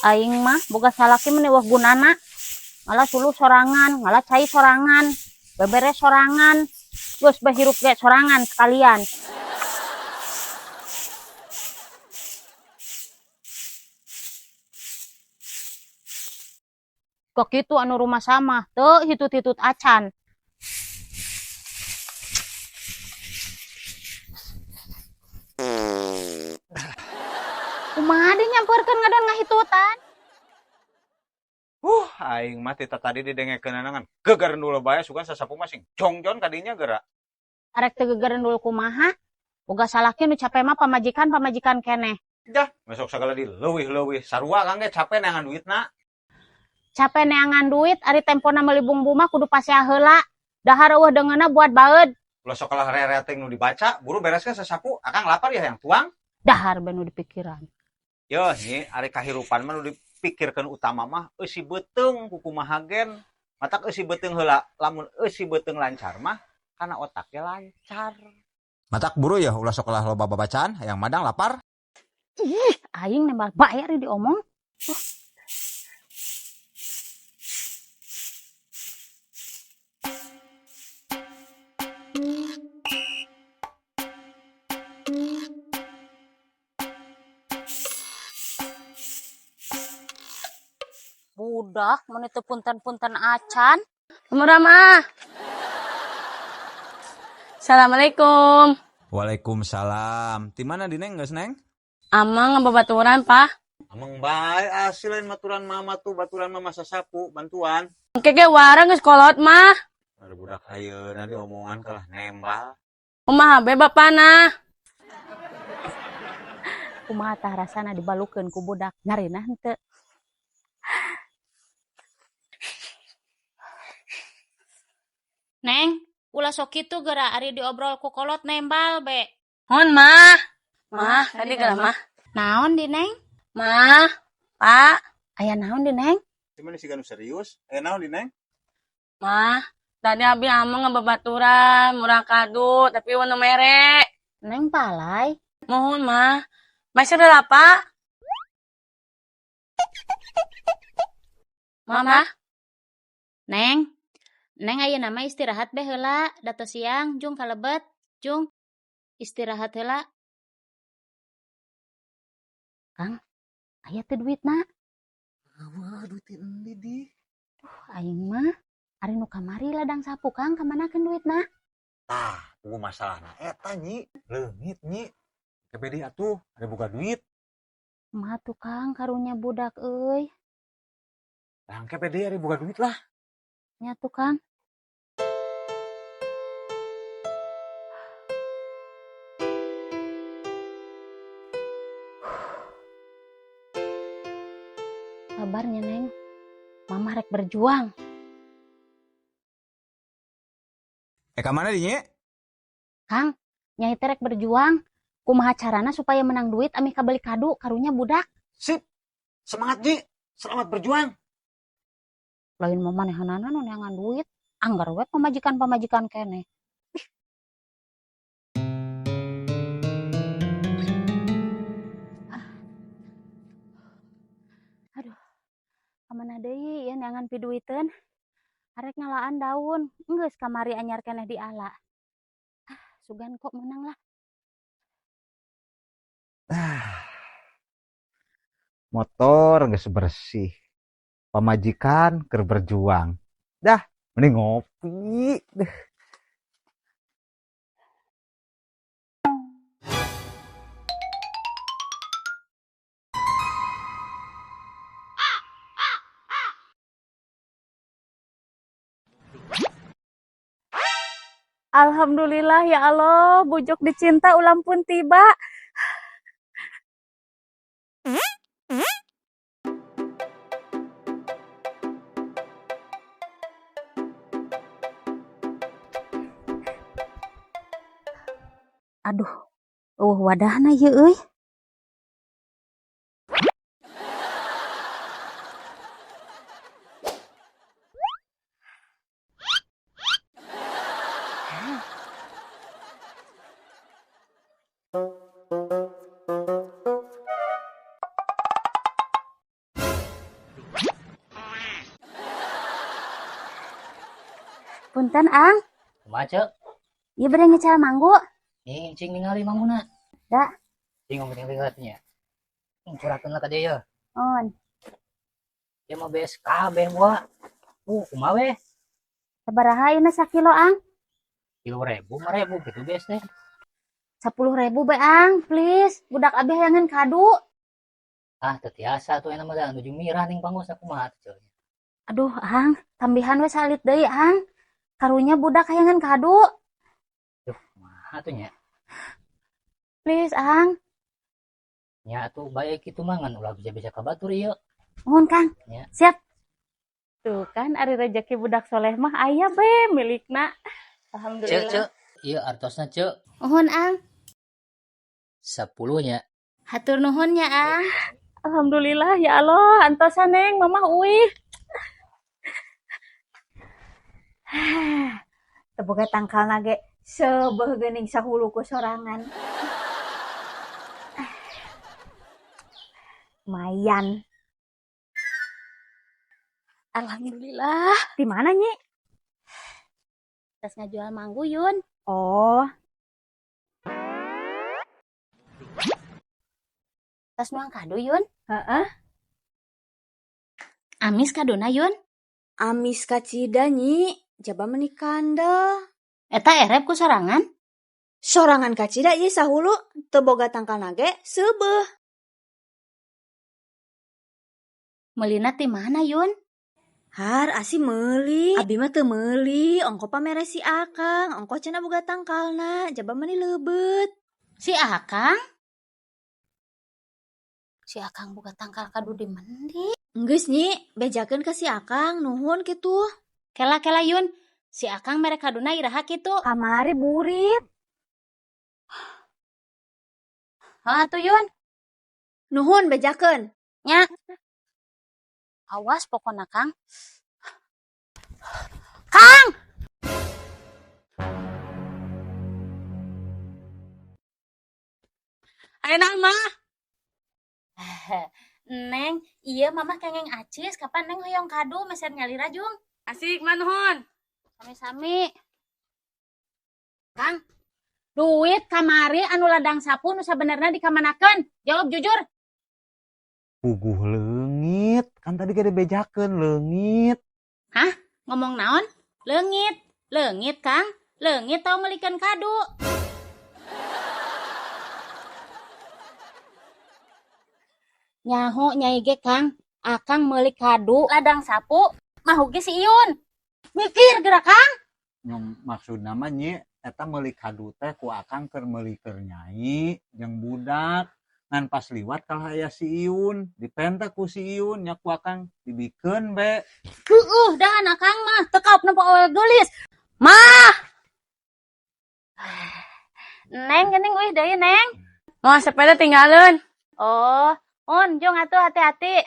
Aing mah boga salaki meni wah gunana. Ngala suluh sorangan, ngala cai sorangan, beberes sorangan. Geus bae hirup ge sorangan sekalian. Kok kitu anu rumah sama, teu hitut-hitut acan. Kumaha deui nyampeurkeun ngadon ngahitutan? Aing mah ti tadi didengekeunana ngan gegerendul bae, sugan sasapu mah sing jongjon kadinya geura. Arek teu gegerendul kumaha? Boga salaki nu cape mah pamajikan-pamajikan keneh. Dah, besok sagala dileuwih-leuwih sarua Kang ge cape neangan duitna. Cape neangan duit ari tempona meuli bumbu mah kudu pasea heula. Dahar eueuh deungeunna buat baeud. Ulah sok kalah rere-teh nu dibaca, buru bereskeun sasapu, akang lapar ya yang tuang. Dahar bae nu dipikiran. Yeuh nyi, ari kahirupan mah nu dipikirkeun utama mah eusi beuteung kukumaha gen. Matak eusi beuteung heula, lamun eusi beuteung lancar mah kana otak ge lancar. Matak buru ya ulah sok kalah loba babacaan, hayang madang lapar. Ih, aing nembal bae ari diomong. Budak mun teu punten-punten acan. Murah mah. Assalamualaikum. Waalaikumsalam. Ti mana di Neng geus Neng? Amang ngababaturan, Pak. Amang bae asli lain baturan mama tuh, baturan mama sasapu bantuan. Engke ge warang geus kolot mah. Ada budak ayeuna diomongan kalah nembal. Kumaha be bapana? Kumaha tah rasana dibalukeun ku budak nyarina henteu. Neng, ulah sok kitu geura ari diobrol ku kolot nembal be. Hon mah. Mah, tadi geura mah. Naon di Neng? Mah, Pak. Aya naon di Neng? Cuman siga nu serius. Aya naon di Neng? Mah, tadi abi amang ngababaturan, murah kado, tapi eueuh nu mere. Neng palai. Mohon mah. Masih ada apa? Mama. Neng. Neng ayeuna mah istirahat be heula, da teu siang jung kalebet, jung istirahat heula. Kang, aya teu duitna? Wah, duit endi di? Duh, aing mah ari nu kamari ladang sapu Kang, kamanakeun duitna? Tah, puguh masalahna eta nyi, leungit nyi. Ke bedi atuh, ada boga duit. Mah tuh Kang, karunya budak euy. Tah, ke bedi ari boga duit lah. Nya tuh Kang. Kabarnya Neng, Mama rek berjuang. Ka mana dinya? Kang, nyai teh rek berjuang. Kumaha carana supaya menang duit amih kabeli kadu karunya budak. Sip. Semangat Nyi, selamat berjuang. Lain mah manehanana nu neangan duit, anggar we pamajikan-pamajikan keneh. Aduh, kamana deui ya neangan piduiteun? Arek ngalaan daun, geus kamari anyar keneh diala. Ah, sugan kok menang lah. Ah. Motor geus bersih. Pamajikan keur berjuang. Dah, mending ngopi deh. Alhamdulillah ya Allah, bujuk dicinta ulang pun tiba. Aduh, eueuh wadahna ieu euy. Punten, Ang. Kumaha, Cek? Ieu bade ngecal manggu. Nih, cing ningali mangguna. Da. Cing ngomong tinggal nya. Curahkeun lah ka dieu ya. On. Ieu mah bees kabeh buah. Kumaha we? Sabaraha ayeuna sakilo, Ang? 3.000, 5.000 gitu bees teh. 10.000 bae, Ang, please. Budak abi hayangeun kadu. Ah, teu tiasa tuh enak mah da nuju mirah ning pangos kumaha tuh, Cek. Aduh, Ang, tambihan we salit deui, Ang. Karunya budak hayangeun kadu. Duh, kumaha tuh nya? Please, Ang. Nya atuh bae kitu mah ngan ulah bisa-bisa ka batur ieu. Nuhun, Kang. Ya. Siap. Tuh kan ari rezeki budak soleh mah aya be milikna. Cek, Alhamdulillah. Cek. Ieu artosna, Cek. Nuhun, Ang. 10 nya. Hatur nuhun nya, Ang. Alhamdulillah ya Allah, antosan Neng, Mamah uih. Teu boga tangkalna ge seubeuh geuning sahulu ku sorangan. Lumayan. Alhamdulillah. Di mana, Nyi? Tas ngajual manggu, Yun. Oh, Tas nuang kado, Yun. Heeh. Amis kadona, Yun. Amis kacida, Nyi. Jaba meuni kandel. Eta erep ku sorangan. Sorangan kacida ieu sahulu teu boga tangkalna ge seubeuh. Meulina ti mana, Yun? Har asi meuli. Abi mah teu meuli, ongko pamere si Akang, ongko cenah boga tangkalna, jaba meuni leubeut. Si Akang? Si Akang boga tangkal kadu di mendi. Enggeus, Nyi, bejakeun ka si Akang, nuhun kitu. Kela-kela, Yun. Si Akang mere kaduna iraha kitu. Kamari burit. Heuh atuh, Yun. Nuhun bejakeun. Nya. Awas pokona, Kang. Kang! Ayeuna mah. Neng, iya Mamah kengeng acis, kapan Neng hoyong kadu meser nyalira jung? Asik mah nuhun. Sami-sami. Kang, duit kamari anu ladang sapu nu sabenerna dikamanakeun? Jawab jujur. Puguh leungit, kan tadi gede bejakeun leungit. Hah? Ngomong naon? Leungit. Leungit, Kang. Leungit tau meulikeun kadu. Nyaho nyai ge, Kang. Akang meuli kadu ladang sapu mahu ge si Iyun. Mikir geura, Kang. Nyong maksudna mah nyi eta meuli kadu teh ku Akang keur meuli keur nyai jeung budak. Ngan pas liwat kalah aya si Iyun, dipenta ku si Iyun nya ku Akang dibikeun be. Heueuh dahan Akang mah teu kaop nempo awewe geulis. Mah. Neng geuning uih deui, Neng. Mau sepeda tinggalin. Oh, on jung atuh hati-hati.